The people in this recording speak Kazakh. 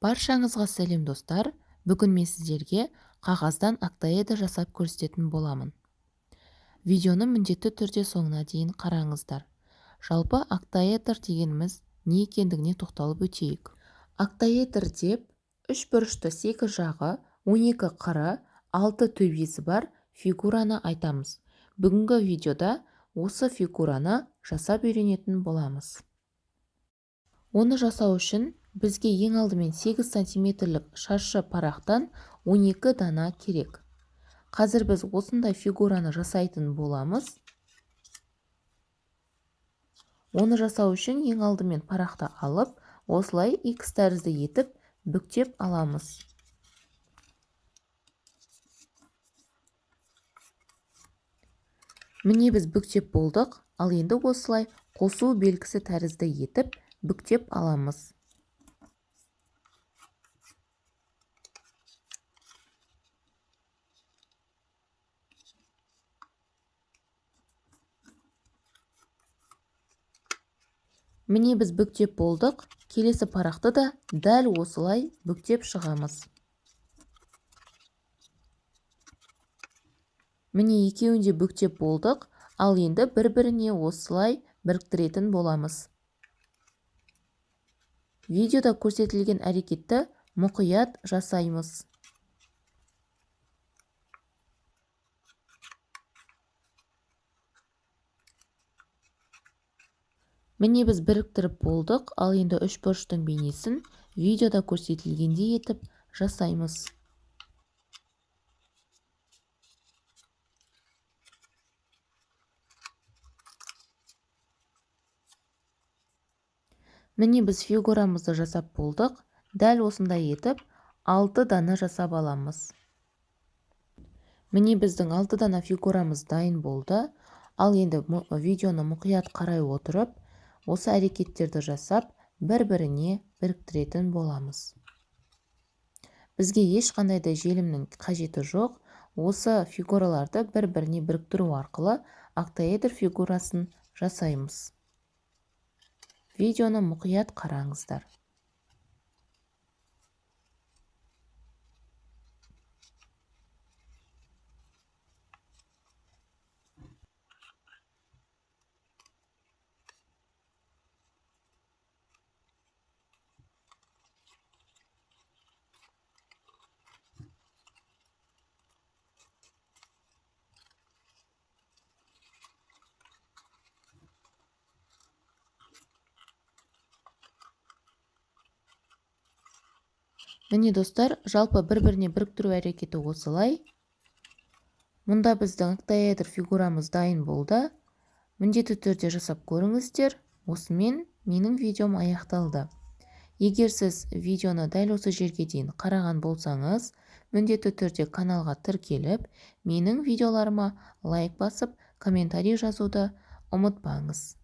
Баршаңызға сәлем достар. Бүгін мен сіздерге қағаздан октаэдр жасап көрсететін боламын. Видеоны міндетті түрде соңына дейін қараңыздар. Жалпы октаэдр дегеніміз не екендігіне тоқталып өтейік. Октаэдр деп үш бұрышты 8 жағы, 12 қыры, 6 төбесі бар фигураны айтамыз. Бүгінгі видеода осы фигураны жасап үйренетін боламыз. Оны жасау үшін бізге ең алдымен 8 сантиметрлік шаршы парақтан 12 дана керек. Қазір біз осындай фигураны жасайтын боламыз. Оны жасау үшін ең алдымен парақты алып, осылай X тәрізді етіп бүктеп аламыз. Міне біз бүктеп болдық, ал енді осылай қосу белгісі тәрізді етіп бүктеп аламыз. Міне біз бүктеп болдық, келесі парақты да дәл осылай бүктеп шығамыз. Міне екеуін де бүктеп болдық, ал енді бір-біріне осылай біріктіретін боламыз. Видеода көрсетілген әрекетті мұқият жасаймыз. Міне біз біріктіріп болдық, ал енді үш бұрыштың бейнесін видеода көрсетілгендей етіп жасаймыз. Міне біз фигурамызды жасап болдық, дәл осындай етіп 6 дана жасап аламыз. Міне біздің 6 дана фигурамыз дайын болды, ал енді видеоны мұқият қарай отырып, осы әрекеттерді жасап, бір-біріне біріктіретін боламыз. Бізге ешқандай да желімнің қажеті жоқ, осы фигураларды бір-біріне біріктіру арқылы октаэдр фигурасын жасаймыз. Видеоны мұқият қараңыздар. Міне достар, жалпы бір-біріне біріктіру әрекеті осылай. Мұнда біздің октаэдр фигурамыз дайын болды. Міндетті түрде жасап көріңіздер. Осымен менің видеом аяқталды. Егер сіз видеоны дәл осы жерге дейін қараған болсаңыз, міндетті түрде каналға тіркеліп, менің видеоларыма лайк басып, комментарий жазуды ұмытпаңыз.